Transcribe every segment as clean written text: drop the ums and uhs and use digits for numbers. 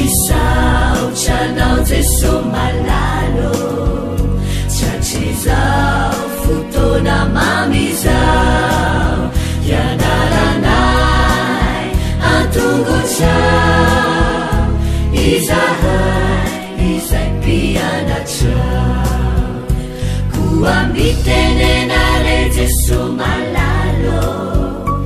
Misaotra anao Jeso malala ô, Tratrizao fotoana mamy izao, Hianaranay an-tongotrao, Izahay izay mpianatrao. Koa mitenena re Jeso malala ô,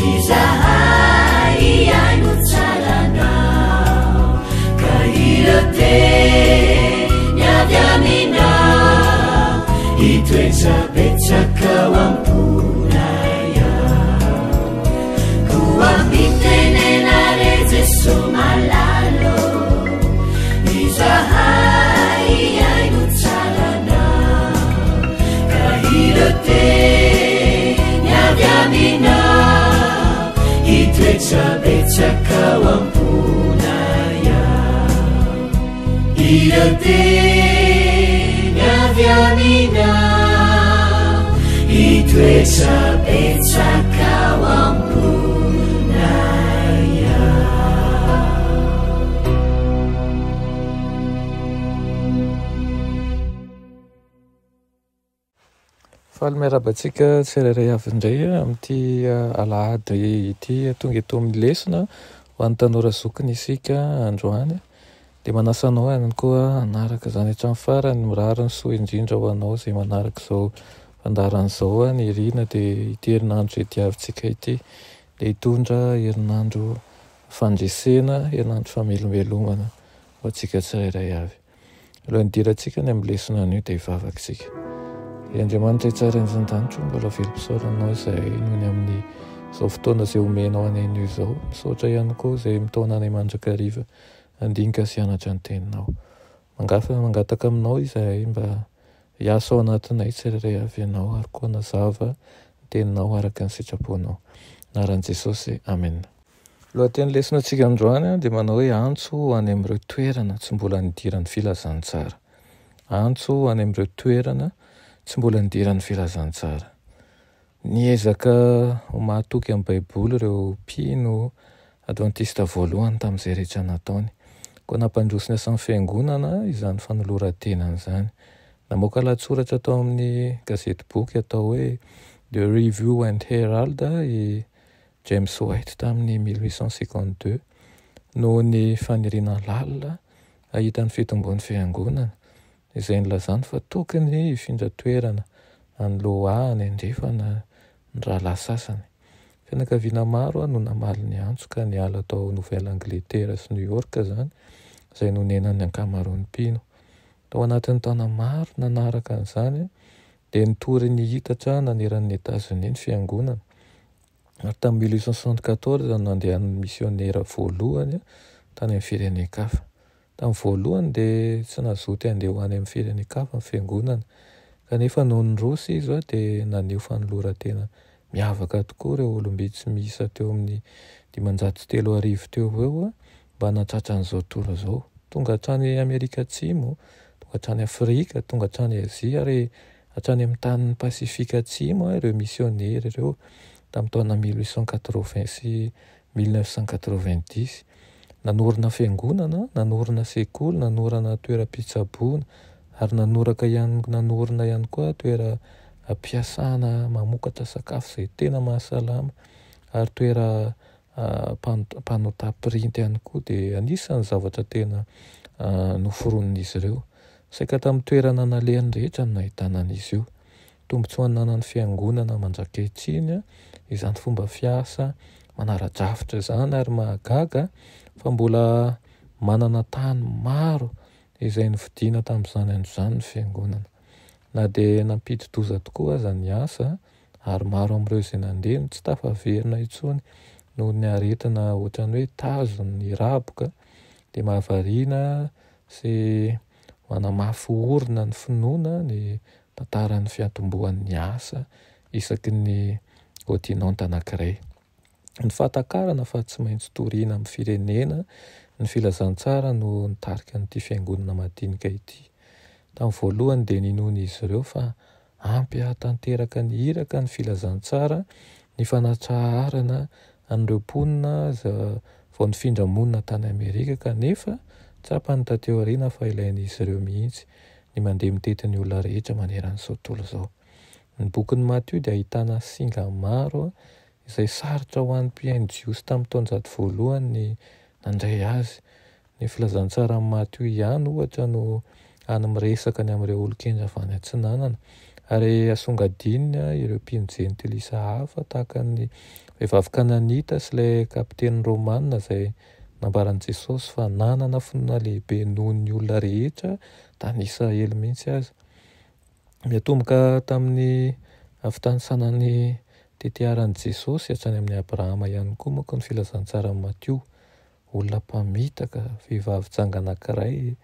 Izahay hihaino tsara anao, Ka ireo teny avy aminao, Hitoetra betsaka ao am-ponay ao. Koa mitenena re Jeso malala ô, Izahay hihaino tsara anao, Ka ireo teny avy aminao, Hitoetra betsaka ao am-ponay ao. Ireo teny avy aminao, Hitoetra betsaka ao am-ponay ao. Faly miarahaba antsika tsirairay avy indray amin'ity alahady ity. Tonga eto amin'ny lesona ho an'ny tanora zokiny isika androany. Dia manasa anao ihany koa hanaraka izany hatramin'ny farany. Mirary ny soa indrindra ho anao izay manaraka izao fandaharana izao. Ny irina dia ity herinandro izay diavintsika ity dia hitondra herinandro fandresena, herinandro famelombelomana ho antsika tsirairay avy. Alohan'ny hidirantsika any amin'ny lesona anio dia hivavaka isika. Ry Andriamanitra tsara indrindra an-danitra, mbola velom-pisaorana Anao izahay noho ny amin'ny izao fotoana izay omenao anay anio izao. Misaotra ihany koa izay mitaona anay mandrakariva handinika sy hianatra ny Teninao. Mangafa, mangataka Aminao izahay mba hiasa ao anatinay tsirairay avy Ianao ary koa hanazava ny Teninao araka ny sitraponao. Anaran'i Jesosy, Amena. Lohateny lesona antsika androany dia manao hoe antso ho any amin'ireo toerana tsy mbola nidiran'ny filazantsara. Antso ho any amin'ireo toerana tsy mbola nidiran'ny filazantsara. Niezaka ho mahatoky amin'ny Baiboly ireo mpino advantista voalohany tamin'izay rehetra nataony. Koa nampandroso ny asan'ny fiangonana izany fanoloran-tenany izany. Namoaka lahatsoratra tao amin'ny gazetiboky atao hoe The Review and Herald i James White tamin'ny 1852, noho ny faniriana lalina hahita ny fitomboan'ny Fiangonana, izay nilazany fa tokony hifindra toerana any Iowa any andrefana ny rahalahy sasany. Fianakaviana maro no namaly ny antso ka niala tao Nouvelle-Angleterre sy New York izany, izay nonenan'ny ankamaroan'ny mpino. Tao anatin'ny taona maro nanaraka an'izany, dia nitory nihitatra naneran'i Etazonia ny Fiangonana. Ary tamin'ny 1874 no nandehan'ny misionera voalohany tany amin'ny firenen-kafa. Tamin'ny voalohany dia tsy nazoto handeha ho any amin'ny firenen-kafa ny fiangonana. Kanefa nony niroso izy dia naneho fanoloran-tena miavaka tokoa ireo olom-bitsy miisa teo amin'ny 305 teo ho eo mba hanatratra an'izao tontolo izao. Tonga hatrany Amerika Atsimo, tonga hatrany Afrika, tonga hatrany Azia ary Hatrany amin'ny tanin'i Pasifika Atsimo ireo misionera ireo tamin'ny taona 1880 sy 1990. Nanorina fiangonana, nanorina sekoly, nanorana toeram-pitsaboana ary nanoraka ihany nanorina ihany koa toeram-piasana mamokatra sakafo izay tena mahasalama ary toera mpanota printy ihany koa dia anisan'ny zavatra tena noforonin'izy ireo. Saika tamin'ny toerana nalehany rehetra no nahitana an'izy io. Tombontsoa ananan'ny Fiangonana mandrak'ankehitriny izany fomba fiasa manara-drafitra izany ary mahagaga fa mbola manana tany maro izay novidiana tamin'izany andro izany ny Fiangonana. Na dia nampidi-doza tokoa aza ny asa ary maro amin'ireo izay nandeha no tsy tafaverina intsony noho ny aretina ohatran'ny hoe tazo ny raboka dia mahavariana sy manamafy orina ny finoana ny tantaran'ny fiantombohan'ny asa isaky ny kontinanta anankiray. Ny fahatakarana fa tsy maintsy toriana amin'ny firenena ny filazantsara no nitarika an'ity fiangonana madinika ity. Tamin'ny voalohany dia ninoan'izy ireo fa ampy hahatanteraka ny iraka ny filazantsara ny fanatraharana an'ireo mponina vao nifindra monina tany Amerika kanefa tsapany taty aoriana fa ilain'izy ireo mihitsy ny mandeha mitety ny olona rehetra manerana izao tontolo izao. Ny bokin'i Matio dia ahitana singa maro izay sarotra ho an'ny mpihaino jiosy tamin'ny taonjato voalohany ny nandray azy. Ny filazantsaran'i Matio ihany, ohatra, no hany miresaka ny amin'ireo olon-kendry avy any Atsinanana, ary asongadininy ireo mpino jentilisa hafa tahaka ny vehivavy kananita sy ilay kapiteny romana izay nambaran'i Jesosy fa nanana finoana lehibe noho ny olona rehetra tany Israely mihitsy aza. Niatomboka tamin'ny fitanisana ny tetiaran'i Jesosy hatrany amin'i Abrahama ihany koa manko ny filazantsaran'i Matio. Olona mpamitaka, vehivavy janga anankiray,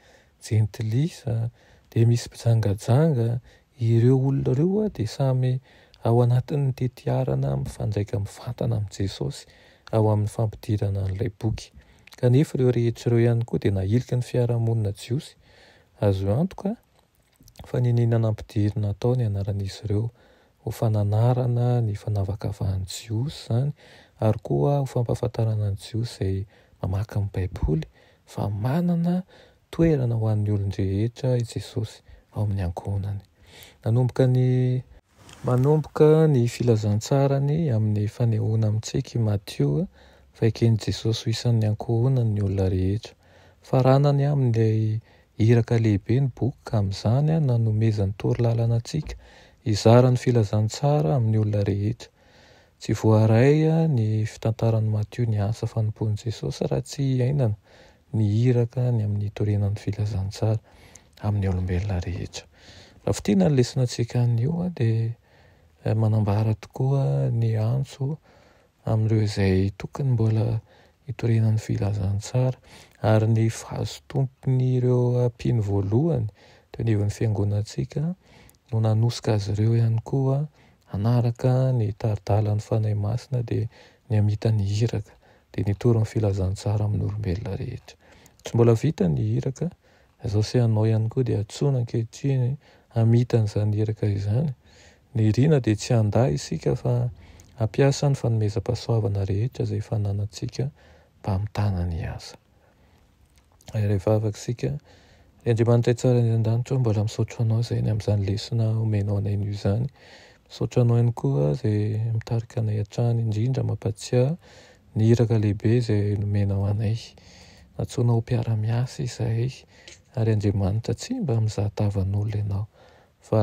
jentilisa, dia misy mpijangajanga, ireo olona ireo dia samy ao anatin'ny tetiarana mifandraika mivantana amin'i Jesosy ao amin'ny fampidirana an'ilay boky. Kanefa ireo rehetra ireo ihany koa dia nahiliky ny fiarahamonina jiosy. Azo antoka fa niniana nampidirina tao ny anaran'izy ireo ho fananarana ny fanavakavahan'ny Jiosy izany ary koa ho fampahafantarana ny Jiosy izay mamaky ny Baiboly fa manana toerana ho an'ny olon-drehetra i Jesosy ao amin'ny ankohonany. Nanomboka ny Manomboka ny filazantsarany amin'ny fanehoana amintsika i Matio fa eken'i Jesosy ho isan'ny ankohonany ny olona rehetra. Faranany amin'ilay Iraka lehibe ny boky ka amin'izany nanomezany torolalana antsika hizara ny filazantsara amin'ny olona rehetra. Tsy voaray ny fitantaran'i Matio ny asa fanompoan'i Jesosy raha tsy iainana ny iraka ny amin'ny hitoriana ny filazantsara amin'ny olombelona rehetra. Raha fintinina ny lesona antsika anio dia manambara tokoa ny antso amin'ireo izay tokony mbola hitoriana ny filazantsara ary ny fahazotoan'ireo mpino voalohany teo anivon'ny fiangonantsika no nanosika azy ireo ihany koa hanaraka ny tari-dalan'ny Fanahy Masina dia ny hamita ny iraka dia nitory ny filazantsara amin'ny olombelona rehetra. Tsy mbola vita ny iraka, izaho sy ianao ihany koa dia antsoina ankehitriny hamita an'izany iraka izany. Ny irina dia tsy handà isika fa hampiasa ny fanomezam-pahasoavana rehetra izay efa ananantsika mba hamitana ny asa. Ary hivavaka isika. Ry Andriamanitra tsara any an-danitra, mbola misaotra Anao izay ny amin'izany lesona omenao anay anio izany. Misaotra Anao ihany koa izay mitarika anay hatrany, indrindra mampatsiahy ny iraka lehibe izay nomenao anay. Nantsoinao ho mpiara-miasa izahay, ary Andriamanitra tsy mba mizaha tavan'olona Ianao fa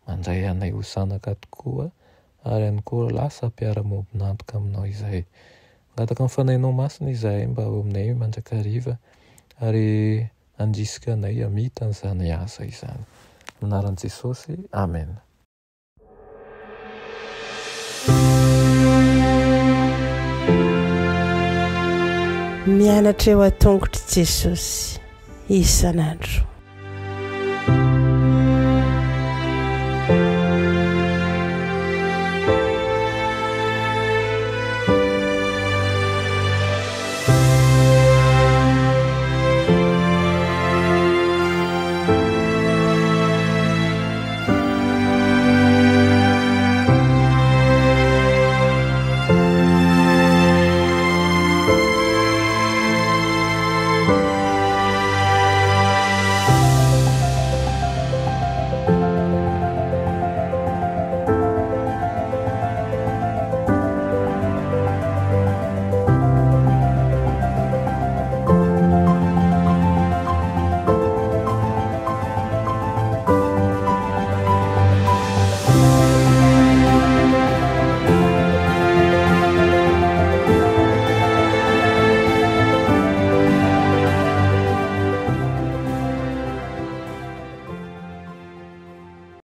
Mandray anay ho zanaka tokoa ary ihany koa lasa mpiara-miombon'antoka aminao izahay. Mangataka ny Fanahinao Masina izahay mba ho aminay mandrakariva ary handrisika anay hamita an'izany asa izany. Amin'ny anaran'i Jesosy, Amen. Mianatra eo an-tongotr'i Jesosy isan'andro.